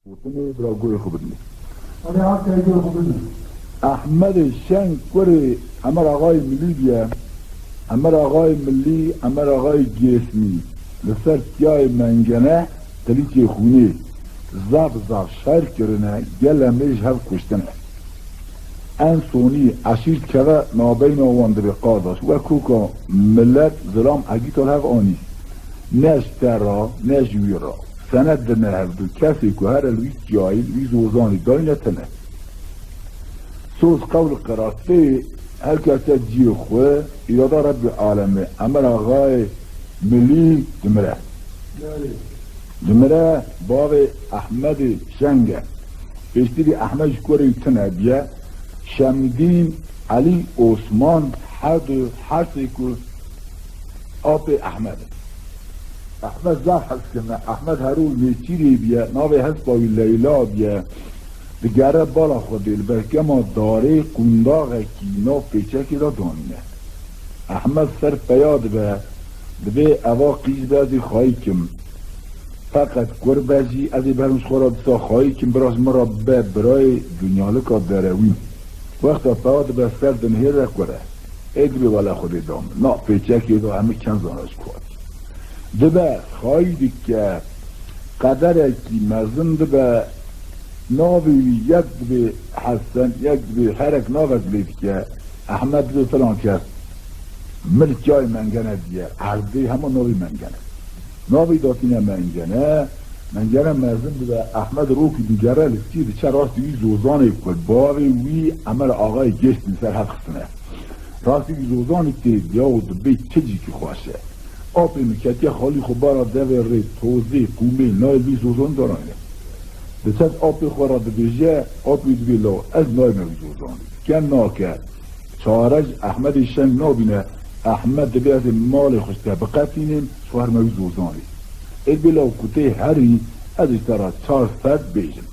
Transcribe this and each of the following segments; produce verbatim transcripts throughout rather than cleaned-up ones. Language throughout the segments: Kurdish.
Gotinê bira guhê xwe bidinê. Erê, ha, te guhê xwe bidin. Ehmedê Şeng kurê Emer Axayê Milî bûye. Emer Axayê Milî, Emer Axayê Gêsmî, li ser tiyayê mengene qilîçê xûnê zaf zaf şer kirine, gelê me ji hev kuştine. En sonî eşîr dikeve nabeyna wan, dibê qardaş, wek koka milet zilam egîta li hev anî. Ne ji te re, ne ji wî re. Senet dine hevdu, kesê ku here li wî tiyayî, li wî zozanî dayne tine. Soz qewl qerar tê, her kes te cihê xwe, îrada Rebbê alemê, Emer Axayê Milî dimire. Dimire, bavê Ehmedê Şeng e. Pêştirî Ehmed ji kurê wî tune bûye, Şemdîn, Elî, Osman, her du, her sê ku apê Ehmed in. Ehmed zaf hez kirine. Ehmed herû nêçîrê bûye, navê hespa wî Leyla bûye. Digere bala xwe dê, li berkema darê qundaxekî nav pêçekê de danîne. Ehmed ser peya dibe, dibê eva qîz be, ez ê xayî kim. Feqet kur be jî, ez ê berim ji xwe re disa xayî kim, bira ji min re be birayê dinyalika derewîn. Wexta peya dibe ser dinihêre kur e. Ê dibê wele Xwedê da min. Na pêçekê de hemû çend zana ji ku hatî. Dibe, xayî dike, qederekî mezin dibe, navê wî yek dibê Hesen, yek dibê herek navek lê dike, Ehmed dibê filan kes. Min li çiyayê mengene diye, erdê hema navê mengene. Navê datîne mengene, mengene mezin dibe, Ehmed rokî digere li çiyê diçe rastî wî zozanê ku bavê wî Emer Axayê Gêsmî ser hev xistine. Rastî wî zozanî tê diya û dibê çi cîkî xweş e. Apê min ketiye xalî xwe bara devê rê, tozê, qûmê, nayê li wî zozan darayne. Diçe apê xwe re dibêje, apê dibê law, ez nayme wî zozanî. Ke nake, çare ji Ehmedê Şeng nabîne, Ehmed dibê ez ê malê xwe ji te biqetînim, ji xwe herime wî zozanê. Ê dibê law ku tê herî, ez ê ji te re çar ser bêjim.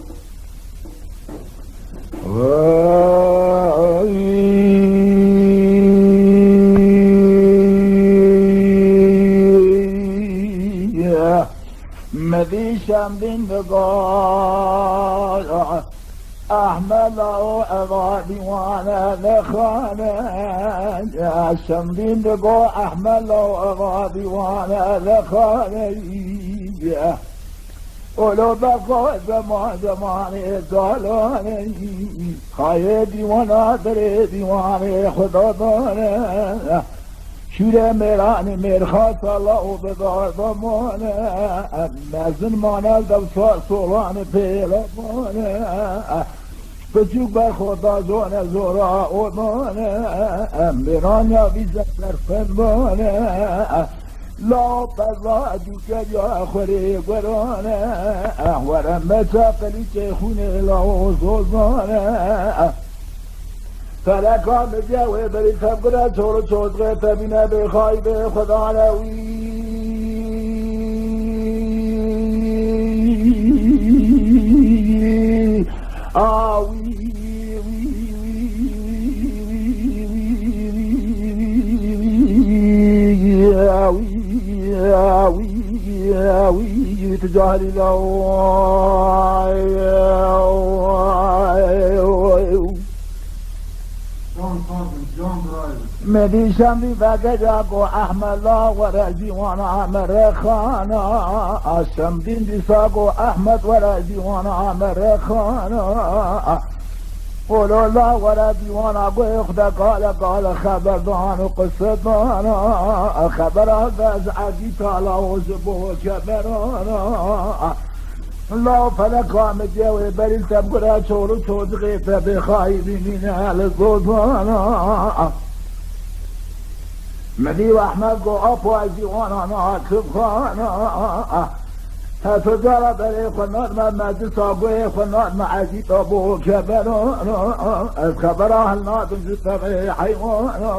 Medî Şemdîn digo, Ehmed law eva dîwane dixane. Şemdîn digo, Ehmed law eva dîwane dixane. Olo bexwe zeman zemanê zalane, xayê dîwana derê dîwanê xwe dadane. Şûrê mêranê mêrxasa law bi dardamane, mezin mane dewsa solanê pêlamane. Piçûk ber xwe da zone zora odane, mêranya vî zefer fendane. Law pezla dûkeriya xwerê gwerane, were meça qelîçê xûnê law zozane. Feleka midye wê berî tevgire çor û çotxê tevîne bê xayî bê xwedane wî. A wî, wî, wî, wî, tu cahilî la. Can, can, can, can, can. Medî Şemdîn vegeriya go Ehmed la were dîwana Emerê Xana. Şemdîn dîsa go Ehmed were dîwana Emerê Xana. Olo la were dîwana goyê xwe de gale gale xeberdan û qisedan. Xebera vez egîta la û ji bo keberan. La feleka midye wê berî tevgure çor û çocixê te bê xayî bînîne li zozana. Medî û Ehmed go apo ez dîwana nakim xana. Heto cara berê xwe nadime meclisa goyê xwe nadime ezîta bo keberan. Ez xebera hilnadim ji te rê heywana.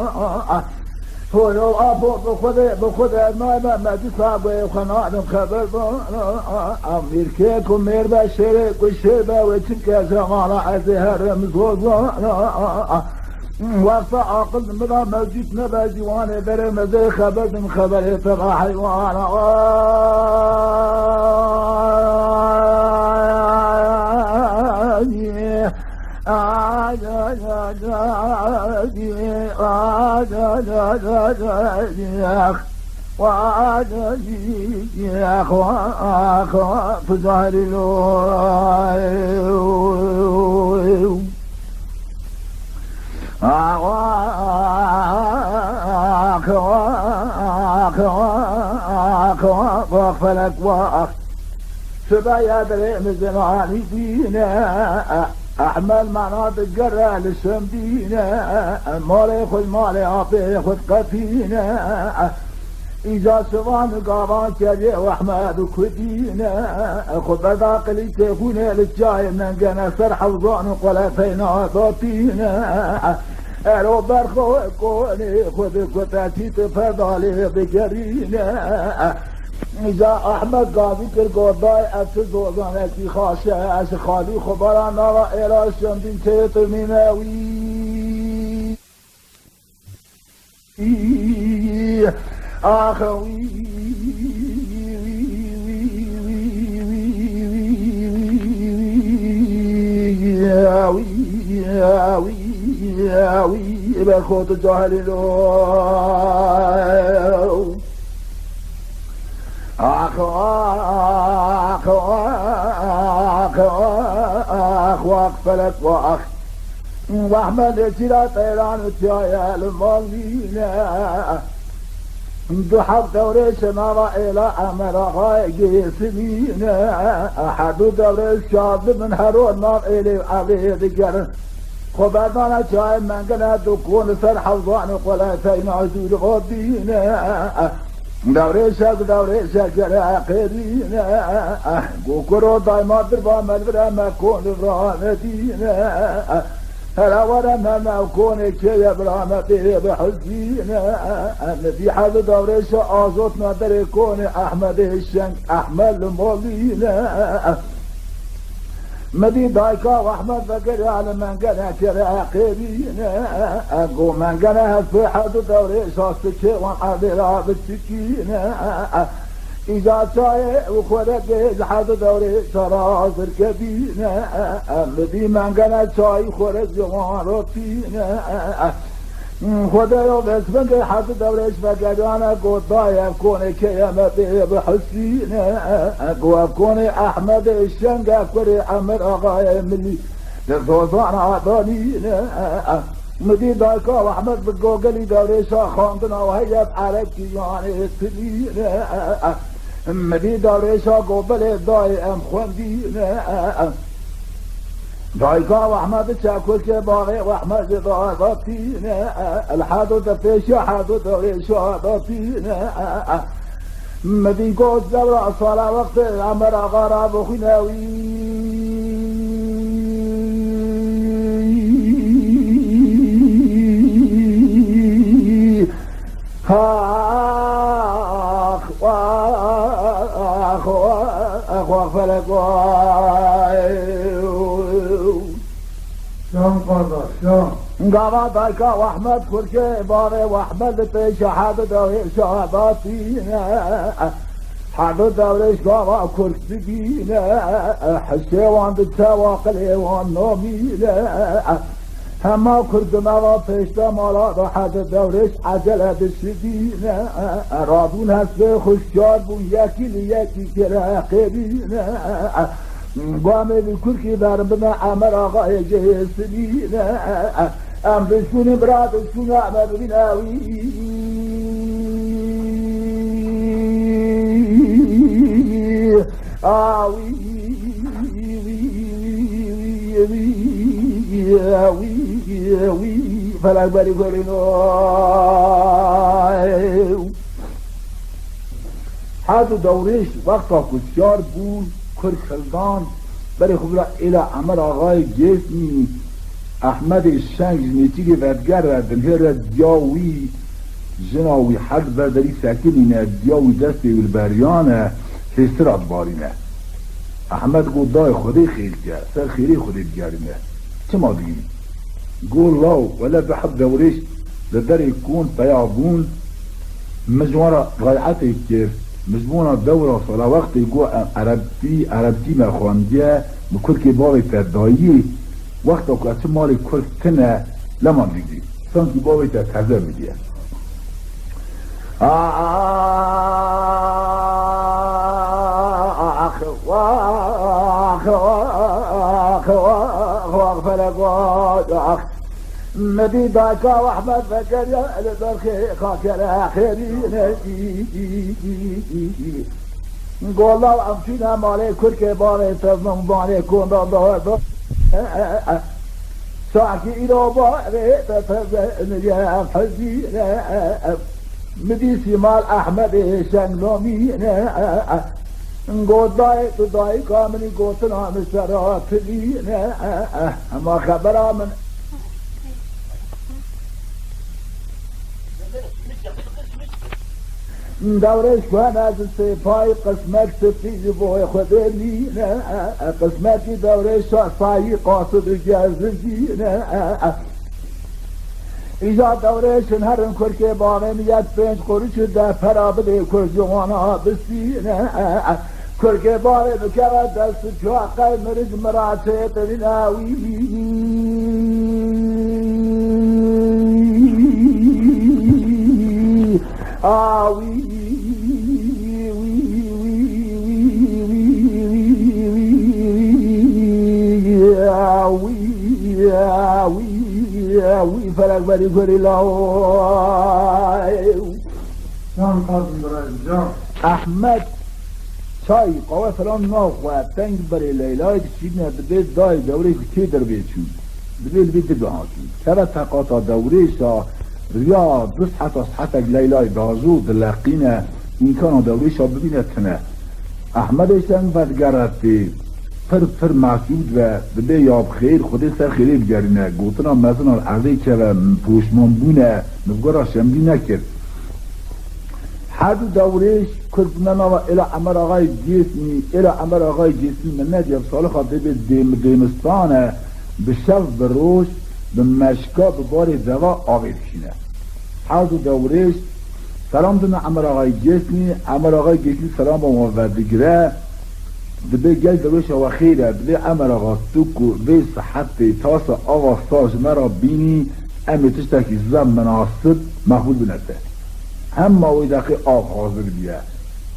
Toyo apo bi Xwedê, bi Xwedê nayme meclisa bê xwe nadim xeber ba. Mîrkê ku mêr be şêrê ku şêr be wê çimke zemana ez ê herim zozana. Wexta aqil min a mewcûd nebe, dîwanê berê mezê xeber dim xeberê te ra heywana. Felek wax. Sibeya derê min zimanî dîne. Ehmed mana digere li Şemdîne. Malê xwe, malê apê xwe diqetîne. Îca şivan û gavan kerê û Ehmed û Kurdîne. Xwe beda qilîtê xûnê li çiyayê mengene ser hewzan û qulefeyna datîne. Ero berxwe konê xwe dikute çît û perdalê digerîne. Îca Ehmed gazî kir, got, dayê, ev çi zozanekî xaş e, ez xalî xwe bara nava êla Şemdîn çêtirmîne wî. Ax wî, wî, wî, berxwe tu cahilî lo. Ax, ax, ax, ax, wax felek wax. Wahme lê çîra teyran û tiyaye li mal nîne. Du heb dewrêşe nava êla Emer Axayê Gêsimîne. Her du dewrêş şad dibin, hero nav êlê û evê digerin. Xwe berdane çayê mengine, du kon li ser hewzan û qulefeyna dûr hatîne. Dewrêşek dewrêşek gere qêrîne. Go kuro dayma dirba me li vir e, me kon li vir anedîne. Hele were me, me konê kê ye, vira me bê bihizîne. Em dî hezî dewrêşa azotna derê konê Ehmedê Şeng, Ehmed li molîne. Mi dî dayika Ehmed vegeriya li mengene kere qêrîne. Go mengene hespê her du dewrêşa sikê wan erdê ra biçikîne. Îca çayê û xweregê ji her du dewrêşa ra hazir kebîne. Mi dî mengene çayî xwereg ji wan rotîne. Xwedê yo vêsbingê her du dewrêş vegeriyane, got, dayê, ev konê kê ye, me bê bihusîne. Go, ev konê Ehmedê Şeng e, kurê Emir Axayê Milî, li Zozana danîne. Mi dî dayika Ehmed bi gogelî dewrêşa xwendina û heyet erebkî yanê tilîne. Mi dî dewrêşa go, belê dayê, em xwendîne. Dayika Ehmed çekûkê bavê Ehmed ji dadatîne. Li her du de pêşiya her du dewrêşa datîne. Mi dî got, zewra sala wextê Emer Axa ra bixwîne wî. Ax, ax, ax, ax, felek, ax. Şam qardaş, şam. Gava dayka Ahmet Kurkê, bavê Ahmet li pêşa hadu dewê şabatîne. Hadu dewrê şava Kurk dibîne. Hişê wan diçe wa qilê wan nomîne. Hema Kurd di nava pêşda mala de hedi dewrêş ecele dişidîne. Radûn hespê xuşkar bûn, yekî li yekî kire qêrîne. Gamê bi Kurkî berin bime Emer Axayê cihê sinîne. Em dişûnî bira dişûna me bibîne wî. A wî, wî, wî, felek berî gorîno. Her du dewrêş wexta ku şiyar bûn, Kurk hildan, berê xwe bira êla Emer Axayê Gêsnî, Ehmedê Şeng ji nêçîrê vedigere, dinhêre diya wî, jina wî her di ber derî sekinîne, diya wî destê wî li beriyan e, hêsira dibarîne. Ehmed got, dayê Xwedê xêr ke, ser xêrê Xwedê digerîne. Çima digirî? Got, law, wele du heb dewrêş li derê kon peya bûn, min ji wan re rayetê kir, min ji bona dewra sala wextê got, em erebtî, erebtî me xwendiye, min kurkê bavê te dayî. Wexta ku ez çi malê kurd tine, lema digirî. Sankî bavê te teze midiye. Ax, ax, ax, ax, ax, felek, ax. Min dî dayika Ehmed vekeriya li ber xê-, xakere xêrîne. Gola em çûne malê kurkê barê tevnum banê konda da, da. Sakî îro barê te tevnum hezîne. Min dî sîmal Ehmedê şeng lomîne. Got dayê tu dayika min î gotina min sera tirîne. Hema xebera min. Dewrêş ku hene di sêpayî qismet sifî ji bo Xwedê nîne. Qismetî dewrêşa sayî qasid û gerzicîne. Îja dewrêşin herin kurkê banên yek pênc quruş û deh pera bidê kurciwana bistîne. Kurkê banê bikeve dest û çawa qey mirij mira çêtirîne wî. A wî, wî, wî, wî, wî, wî, wî felek berî kurî law. Can Fazıl Ibrahim, can. Ehmed çay, qawe falan naxwe, teng berê Leylay dişîne, dibê dayê dewrê ku tê derbê çû. Dibê li vê dibe hatî. Keve teqata dewrêşa riya du seheta sehetek Leylay dajo dileqîne, îmkana dewrêşa bibîne tine. Ehmedê Şeng vedigeretê, pir pir mesûd ve, dibê ya bi xêr, Xwedê ser xêrê bigerîne, gotina mezin a li erdê keve, min poşman bûne, min bi gora şemdî nekir. Her du dewrêş kurd bûne nava êla Emer Axayê Gêsnî, êla Emer Axayê Gêsnî min nediya bi salixa dê bê dêm-, dêmistan e, bi şev bi roj, bi meşka bi barê deva avê dikişîne. Her du dewrêş selam dine Emer Axayê Gêsnî, Emer Axayê Gêsnî selama wan vedigire, dibê gel dewrêşa we xêr e, dibê Emer Axa tu ku vê sihetê tasa ava sar ji me re bînî, em ê tiştekî zeb minasib mexbûl bine te. Hema wê deqê av hazir bûye.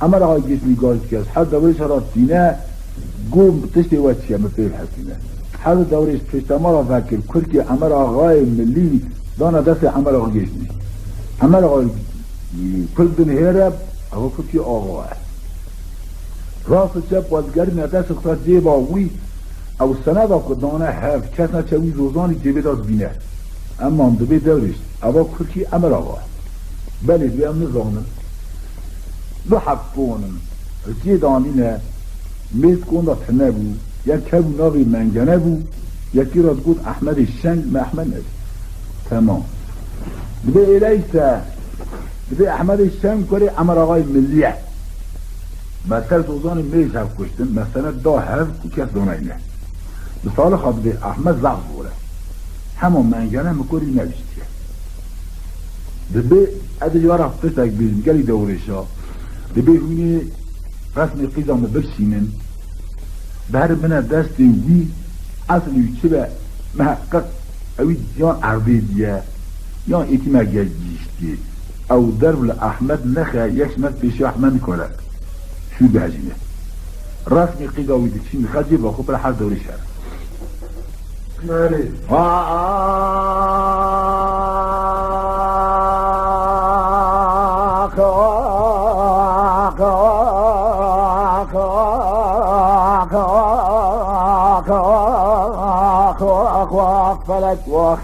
Emer Axa Gêsnî gaz dike, ji her dewrêşa re tîne, got tiştê we çi ye, min pê bihesîne. Her du dewrêş pêştemala vekir, kurkê Emer Axayê Milî dane destê Emer Axa Gêsnî. Emer Axa, kurk dinihêre, ew kurkê axa ye. Rast û çep we digerîne dest û xwe cêba wî, ew seneda ku dane hev, kes neçe wî zozanî cêbê de dibîne. Eman dibê dewrêş, eva kurkî Emer Axa ye. Belê, dibê em nizanin. Du heb konin, cê danîne, mêz konda tune bû, yek hebû navê Mengene bû, yekî re digot Ehmedê Şeng, me Ehmed nedî. Temam. Dibê êley se, dibê Ehmedê Şeng kurê Emer Axayê Milî ye. Me ser zozanê mêj hev kuştin, me senet da hev ku kes danayne. Bi salixa dibê Ehmed zaf zor e. Hema Mengene min kurî nebîstiye. Dibê ez ê ji we re tiştek bêjim, gelî dewrêşa. Dibê hûnê resmê qîza min bikişînin. Biherin bine destê wî, eslî wî çi be, miheqeq ewî yan erdê diye, yan êtîmek gel gihîştiye. Ew derv li Ehmed nexe, yek ji me pêşiya Ehmed nikare şûr bihejîne. Resmê qîza wî dikişîn, dixe cêba xwe, bila her dewrêşa re. Belê. Ax, ax, felek, wax.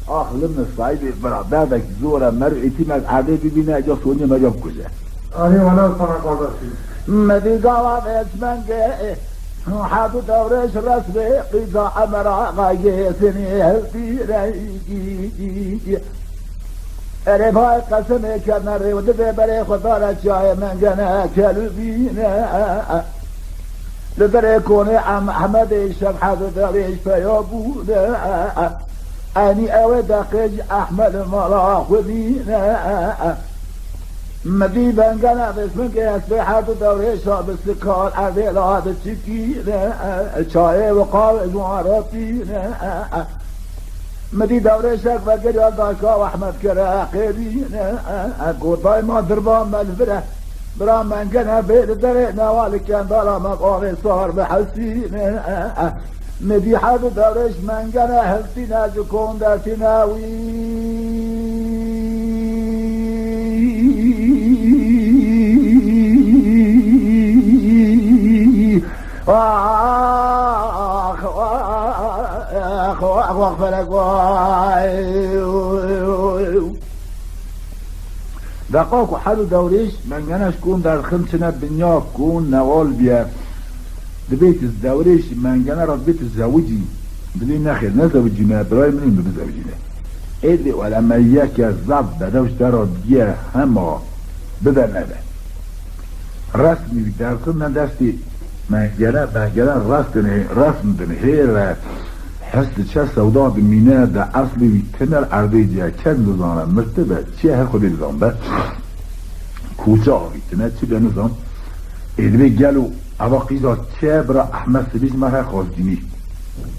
Ax, limne sahibê bira, derdek zor e, meriv êtîmek erdê bibîne, ca soniyê me ca bikuje. Erê wele sana kardeşim. Me dî gava vêçmengê, her du dewrêş resmê qîza Emer Axa Gêsnî hildî re. Erê vay qesemê kene rê, dibê berê xwe dare çiyayê Mengene kelûbîne. Li derê konê em Ehmedê Şeng her du dewrêş peya bûne. Enî ew ê deqê jî Ehmed mala xwe dîne. Mi dî Mengene vê singê hespê her du dewrêşa bi sikal erdê la diçikîne, çayê û qawê ji wan re tîne. Mi dî dewrêşek vegeriya dayka Ehmed kire qêrîne, got dayma dirba me li vir e. Bira Mengene bê li derê newa li kendala me bavê sar bihesîne. Mi dî her du dewrêş Mengene hiltîne ji kon dertîne wî. Ax, ax, ax, ax, felek, vay. Deqa ku her du dewrêş Mengene ji kon derdixin çine binya kon newal biye. Dibê tu dewrêş Mengene re dibê tu zewicî. Dilê nexêr, ne zewicî me, birayê min in, tu bizewicîne. Ê dibê wele me yeke zaf bedew ji te re diye hema bibe nebe. Resmî derdixin ne destê Mengene, Mengene resm dinê, resm dinê hê re. His diçe sewda dimîne, di eslê wî tine li erdê diye, kes nizane, mirtibe, çi ye her Xwedê dizan be. Koça avîtine, çi be nizan. Ê dibê gelo eva qîza çi ye bira Ehmed sibê ji me re xwazînî.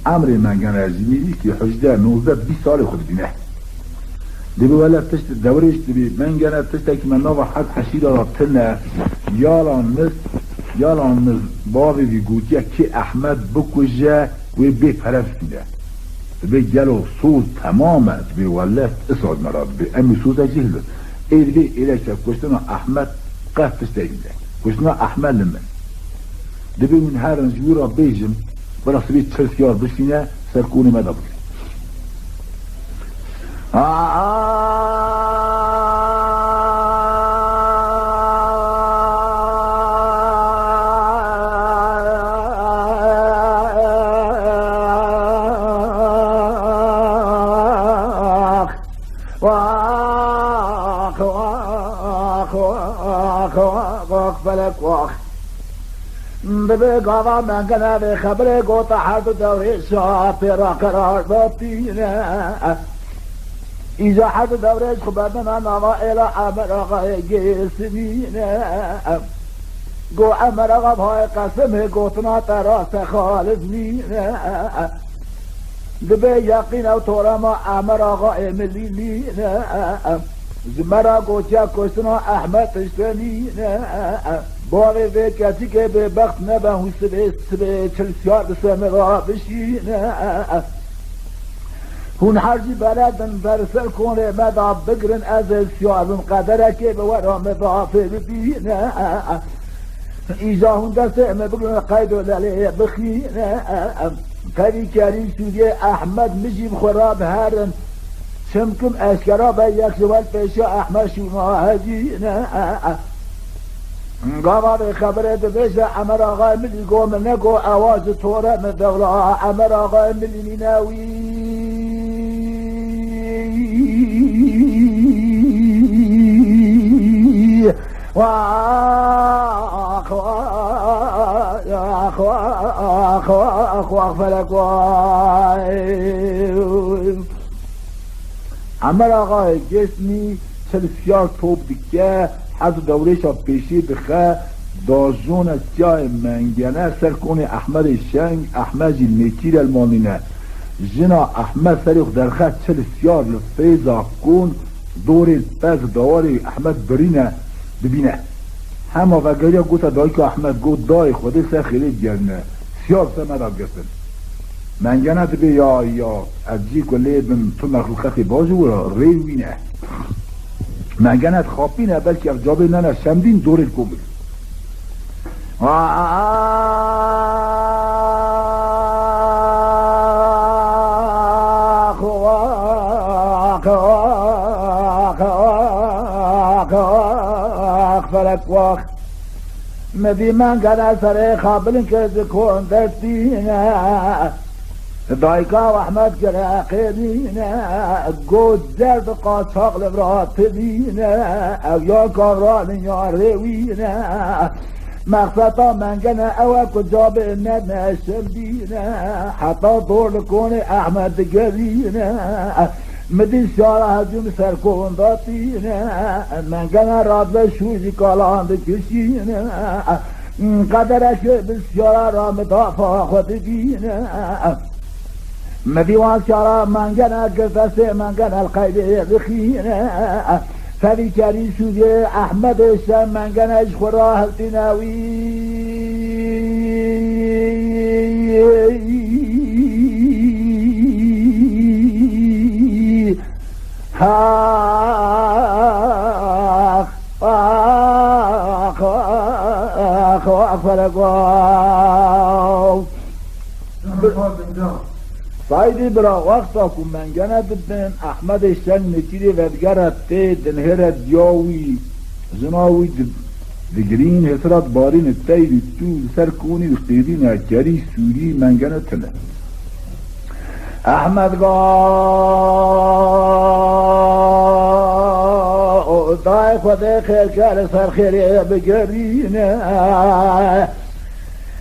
Emrê Mengene ji mîrîkî hejdeh, nozdeh, bîst salê xwe dibîne. Dibê wele tişt dewrêş dibê, Mengene tiştekî me nava hez eşîra re tune, yalan niz, yalan niz bavê vî gotiye kê Ehmed bikuje, wê bê pere bistîne. Dibê gelo soz temam e, dibê wele isal me re dibê. Em ê sozek jî hilin. Ê dibê êleke kuştina Ehmed qet tiştek bide. Kuştina Ehmed li min. Dibê hûn herin ji wî re bêjin, bila sibê çil siyar bişîne, ser konê me de bike. Wax, wax, wax, wax, wax, felek wax. Dibê gava Mengene vê xeberê gota her du dewrêşa pê re qerar datîne. Îja her du dewrêş xwe berdine nava êla Emer Axayê Gêsinîne. Go Emer Axa, vayê qesimê gotina te raste xalis nîne. Dibê yeqîn ew torema Emer Axayê Milî nîne. Ji me re gotiye kuştina Ehmed tiştê nîne. Bavê vê keçikê bêbext nebe hûn sibê, sibê çil siyar bi ser me re bişîne. Hûn her jî beredin ber ser konê me de bigirin, ez ê siyar bim, qederekê bi wera me de fê bibîne. Îja hûn destê me bigirin, qeyd û lelê bixîne. Tevî kerî sûdiyê Ehmed min jî bi xwe re biherin. Çimkim eşkera be yek ji wel pêşiya Ehmed şûna hezîne. Gava vê xeberê dibêje Emer Axayê Milî go min nego ewa ji tore min dewla Emer Axayê Milî nîne wî. Wax, wax, wax, wax, wax, felek, wax. Emer Axayê Gêsnî çil siyar top dike, hez û dewrêşa pêşî dixe, dajone siyayê Mengene ser konê Ehmedê Şeng, Ehmed jî li nêçîre li mal nîne. Jina Ehmed serê xwe derxe çil siyar li fêza kon, dorê pez dawarê Ehmed birîne, dibîne. Hema vegeriya gote dayika Ehmed, got, dayê Xwedê ser xêrê digerîne, siyar ser me de girtin. Mengene dibê ya, ya, ez cî ku lê bin tu mexlûqetê bajû wira rê wî ne. Mengene dixapîne, belkî ev cabê nene şemdîn dorê li kom bidin. Wax, wax, wax, wax, wax, wax, felek wax. Mi dî Mengene serê xwe bilind kir ji kon dertîne. Dayika Ehmed kire qêrîne. Got, derd qaçax li vira tirîne. Ew ya kavranî ya rêwîne. Mexseta Mengene ew e ku cabê nene şemdîne. Heta dor li konê Ehmed digerîne. Mi dî siyara hecûm ser kondatîne, mengene radve şûr jî kalan dikişîne. Qedereke bi siyara ra midafa xwe dibîne. Mi dî wan siyara mengene girtesê mengene li qeydê dixîne. Tevî kerî şûrê Ehmedê şe mengene ji xwe ra hiltîne wî. Ax, ax, ax, ax, felek, aw. Saîdî bira, wexta ku mengene dibin, Ehmedê Şeng nêçîrê vedigere tê, dinihêre diya wî, jina wî di-, digirîn, hêsira dibarîne tey dî tû li ser konî diqîrîne, kerî sûrî mengene tune. Ehmed ga dayê Xwedê xêrker li ser xêrê bigerîne.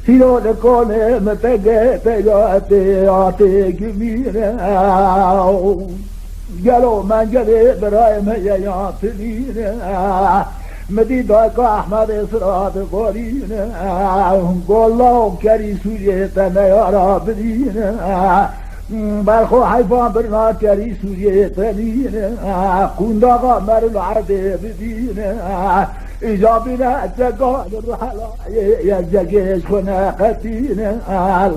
Hîro li konê min tege peyda tê, ya tê gimîne. Gelo mengelê birayê me ye ya tilîne. Mi dî dayka Ehmedê sira diborîne. Golla û kerî sûriyê te neyara bidîne. Berxo heyfan birna kerî sûriyê te nîne. Qûndaxa merûl erdê bidîne. Îca bîne cega li ruhelayê ye cegê ji xwe neqetîne.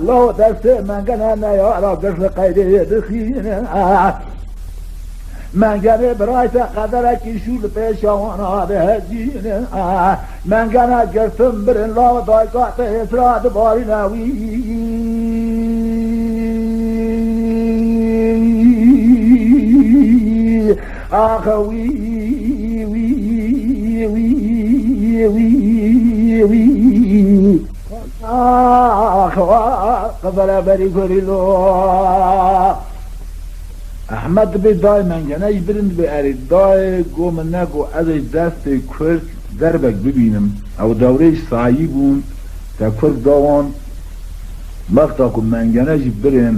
Lo destê mengene neyara girs li qeydê dixîne. Mengenê birayte qederekî şûr li pêşa wana dihecîne. Mengene girtin birin law dayka te hêsira dibarîne wî. Ax wî, wî, wî, wî, wî, wî. Ax, ax, qefele berî kurî lo. Ehmed dibê dayê mengene jî birin dibê erê. Dayê go min ne go ez ê ji destê kurd derbek bibînim. Ew dewrê ji sayî bûn, te kurd da wan. Wexta ku mengene jî birin,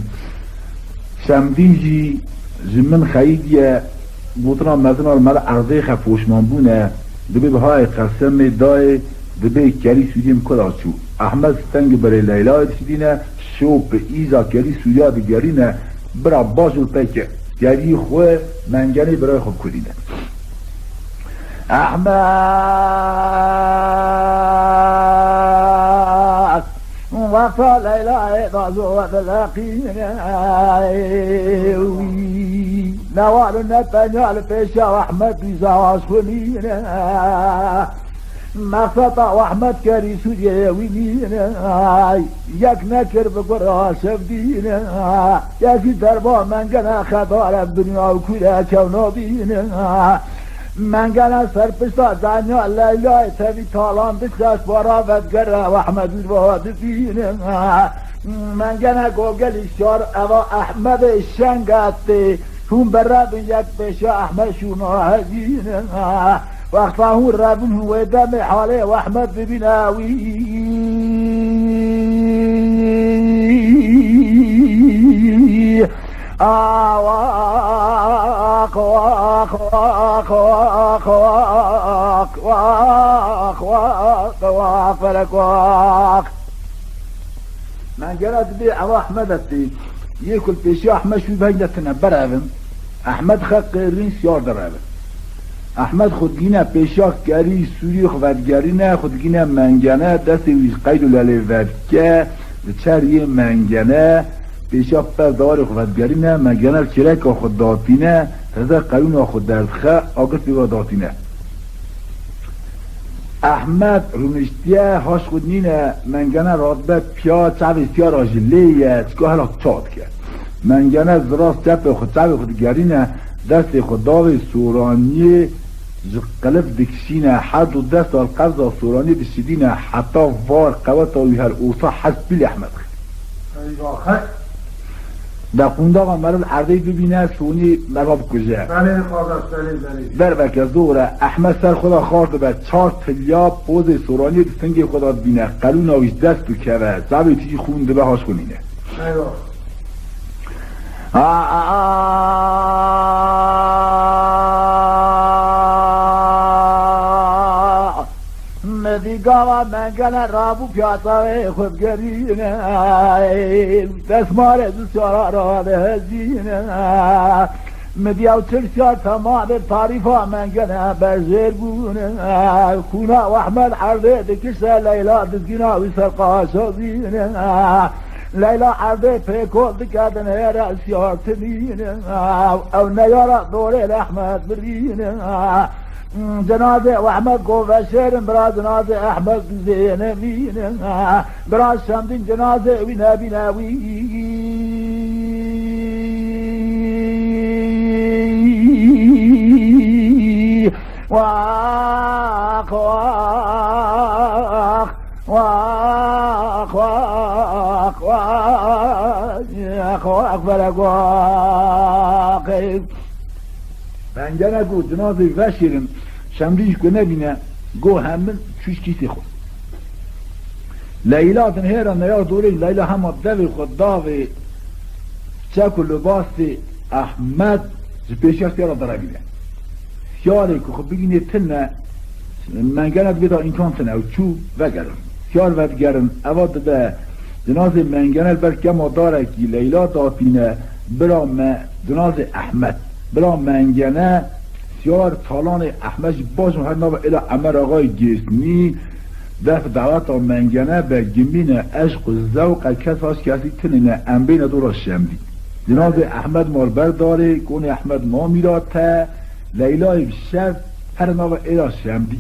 Şemdîn jî ji min xeyîdiye, gotina mezina li me li erdê xe poşman bûne, dibê bi hayê qesemê dayê, dibê kerî sûriyê min kura çû. Ehmed stengê berê Leylayê dişîdîne, şo bi îza kerî sûriya digerîne, bira baş û peke kerî xwe mengenê birayê xwe bikurîne. Ehmed wexta Leylayê da zû dileqîne, wî ne war û ne tenya li pêşa Ehmed dîza xwe nîne. Mexseta Ehmed kerî Sûriyeyê wî nîne, yek nekir bi gura şevdîne, yekî derba mengene xedare dinya û kûre kewno bîne. Mengene serpişta canya Leylay tevî talan dikres bara vedgere Ehmed û va dibîne. Mengene gogelî şar eva Ehmedê Şenga tê, hûn berre bin yek pêşa Ehmed şûna hezîne. Wexta hûn rebûn hûn wê demê halê Ehmed bibîne wî. Ax, ax, ax, felek, ax. Mengene dibê ewa Ehmed e tê. Yê ku li pêşiya Ehmed şû veng de tine berevin. Ehmed xe qêrîn siyar derevin. Ehmed xwe digîne pêşiya kerî Sûrî xwe vedigerîne, xwe digîne mengene, destê wî ji qeyd û lelê vedike, diçer yê mengene, pêşiya per dawarê xwe vedigerîne, mengene li çêreka xwe datîne, heze qelûna xwe derdixe, agir pê ve datîne. Ehmed rûniştiye, haş xwe nîne, mengene radibe piya, çavê siyara jî lê ye, çika hela ça dike. Mengene ziras çepê xwe, çavê xwe digerîne, destê xwe davê soraniyê ji qilif dikişîne, her du desta li qevza soraniyê dişidîne, heta var qeweta wî her orta hez pîlê Ehmed xe. Eyvah, hey. De qundaxa meriv erdê bibîne, sonî meriva bikuje. Belê, qardaş, belê, belê. Derbeke zor e. Ehmed ser xwe de xar dibe, çar tilya pozê soraniyê di singê xwe de dibîne. Qelûna wî ji dest dikeve. Çavê wî tijî xûn dibe, haş xwe nîne. Eyvah. A, a, a. Dî gava Mengene rabû piyasayê xwe bigerîne. Desmarê du siyara radihezîne. Mi diya û çil siyar temamê tarîfa Mengene berjêr bûne. Xûna Ehmed erdê dikişte Leyla dizgîna wî ser qaşazîne. Leyla erdê pêkol dike dinêre siyar tinîne. Ew neyara dorê Ehmed birîne. Cenazê Ehmed go veşêrin, bira cenazê Ehmed dizê nemînin. Bira Şemdîn cenazê wî nebîne wî. Wax, wax, wax, wax, wax, wax, wax, felek, wax. Mengene go cinazê veşêrin, Şemdîn ji ku nebîne, go hemin çû ji kîsê xwe. Leyla dinhêra neyar dorê, Leyla hema devê xwe davê çek û libasê Ehmed ji pêşiya siyara derevîne. Siyarê ku xwe bigînê tune, Mengene dibê da îmkan tune ew çû vegerin. Siyar vedigerin, eva dide cinazê Mengene li ber kema darekî Leyla datîne, bira me cinazê Ehmed. Bira Mengene siyar talanê Ehmed jî baş her nava êla Emer Axayê Gêsnî, def daweta Mengene be gimîne, eşq û zewqe kes aş kesî tinîne, em bêne dora Şemdî. Cinazê Ehmed mar berdarê, konê Ehmed mamîra te, Leylayê bi şev, her nava êra Şemdî.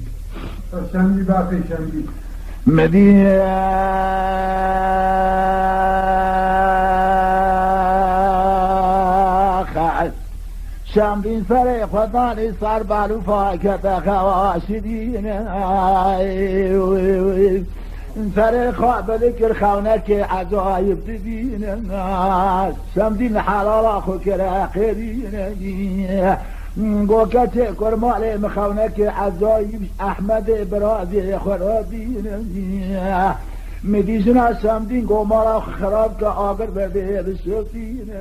Şemdî, baxê Şemdî. Medîne. Şemdîn serê xwe danî ser balûfa kete xewa şirîne. Serê xwe bilikir xewnekê ecayib dibîne. Şemdîn helala xwe kire qêrîne. Go keçê kurmalê min xewnekê ecayib Ehmedê birazê xwe radîne. Mi dî jina Şemdîn go mala xwe xirab ke agir berdê bişopîne.